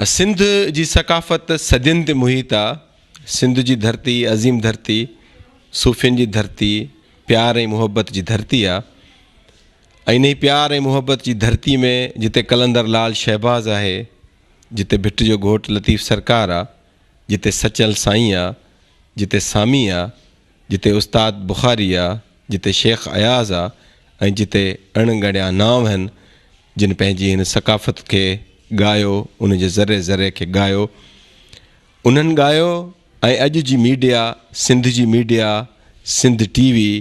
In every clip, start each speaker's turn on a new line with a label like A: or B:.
A: سنڌ جي ثقافت صدين تي محيط آ. سنڌ جي ڌرتي عظيم ڌرتي، صوفين جي ڌرتي، پيار ۽ محبت جي ڌرتي آ. ۽ انهي پيار ۽ محبت جي ڌرتي ۾ جتي قلندر لال شهباز آهي، جتي ڀٽ جو گهوٽ لطيف سرڪار آ، جتي سچل سائين آ، جتي سامي آ، جتي استاد بخاري آ، جتي شيخ اياز آ ۽ جتي اڻ ڳڻيا نانء هن، جن پنهنجي هن ثقافت کي ڳايو، ان جي ذري ذري کي ڳايو. انهن ڳايو ۽ اڄ جي ميڊيا، سنڌ جي ميڊيا، سنڌ ٽي وي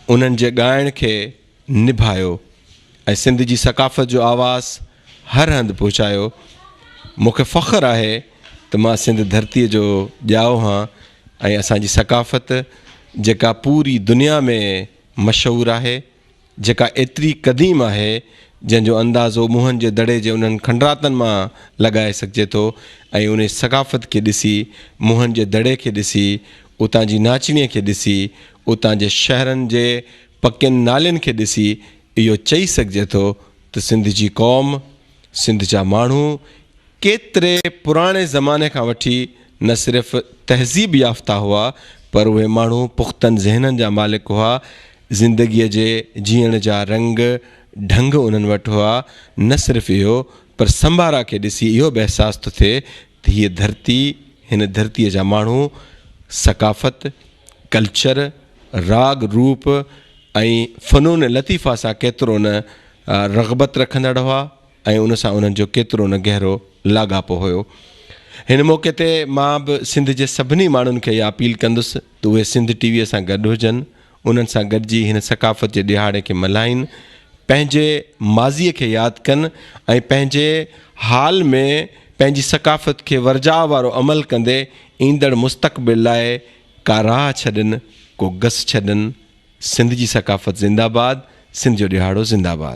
A: انهن جي ڳائڻ کي نڀايو ۽ سنڌ جي ثقافت جو آواز هر هنڌ پهچايو. مون کي فخر آهي ته مان سنڌ ڌرتيء جو ڄائو هان ۽ اسان جي ثقافت جيڪا پوري دنيا ۾ مشهور آهي، جيڪا ايتري قديم آهي، جنهن جو اندازو موهن جي دڙي جي انهن کنڊراتن مان لڳائي سگهجي ٿو ۽ انهي ثقافت کي ڏسي، موهن جي دڙي کي ڏسي، اتان جي ناچڻيء کي ڏسي، اتان جي شهرن جي پڪين نالين کي ڏسي اهو چئي سگهجي ٿو ته سنڌ جي قوم، سنڌ جا ماڻهو ڪيتري پراڻي زماني کان وٺي نه صرف تهذيب يافته هئا پر اهي ماڻهو پختن ذهنن جا مالڪ هئا، زندگيء جي جيئڻ جا رنگ ڍنگ انهن وٽ هئا، نه صرف اهو پر سمبارا کي ڏسي اهو به احساس ٿو ٿئي ته هيء ڌرتي، هن ڌرتيء جا ماڻهو ثقافت، ڪلچر، راڳ روپ ۽ فنون لطيفه سان ڪيترو نه رغبت رکندڙ هئا ۽ ان سان انهن جو ڪيترو نه گهرو لاڳاپو هيو. هن موقعي تي مان به سنڌ جي سڀني ماڻهن کي اها اپيل ڪندس ته اهي سنڌ ٽي ويء سان گڏ هجن، انهن سان گڏجي هن ثقافت جي ڏهاڙي کي ملهائين، پنهنجي ماضيء کي ياد ڪن ۽ پنهنجي حال ۾ پنهنجي ثقافت کي ورجاء وارو عمل ڪندي ايندڙ مستقبل لاء ڪا راهه ڇڏن، ڪو گس ڇڏن. سنڌ جي ثقافت زنده باد، سنڌ جو ڏهاڙو زنده باد.